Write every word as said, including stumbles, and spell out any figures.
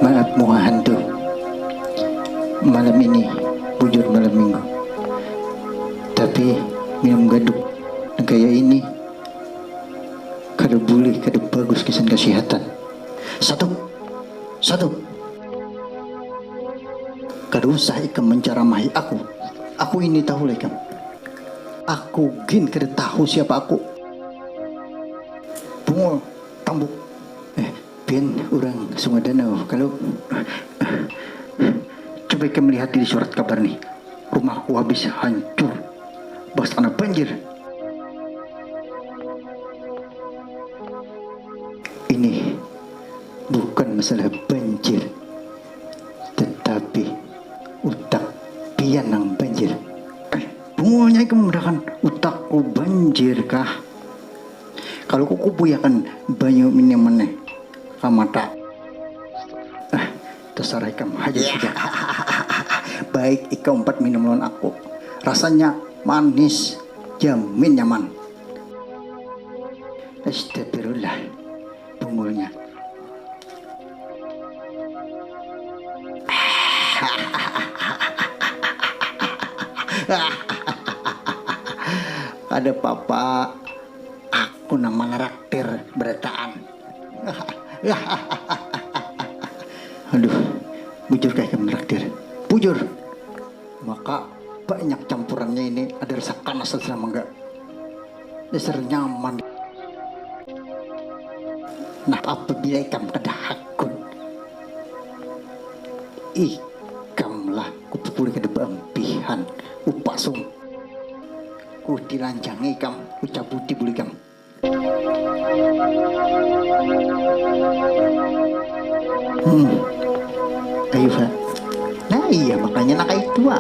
Maaf muha hantu. Malam ini bujur malam minggu. Tapi minum gaduk nang kaya ini kada bulih, kada bagus gasan kasihatan. Satu, satu. Kada usah ikam menceramahi aku. Aku ini tahu lah ikam. Aku gin kada tahu siapa aku. Bungul, tambuk. Eh, pian urang Sungai Danau, kalau coba ikam lihat di surat kabar nih. Rumahku habis hancur. Bas tanah banjir. Ini bukan masalah banjir, tetapi utak pian nang banjir. Eh, bungulnya ikam mudahkan utakku banjir kah? Kalau kukubuyakan banyu minuman nih ka mata. Eh, terserah ikam haja sudah. Baik, ikam umpat minum lawan aku. Rasanya manis, jamin nyaman. Astagfirullah, bungulnya. Kada papa, aku nang manaraktir berataan. Aduh, bujur kah ikam manaraktir? Bujur. Maka banyak campurannya ini, ada rasa kanas, rasa mangga. Dasar nyaman. Nah, apabila ikam kada hakun, ikamlah kupukuli kada baampihan, upasung. Kutilanjangi ikam, kucabuti bulu ikam. Hmm. Ayu ha. Nah iya, makanya nak kaitu ha.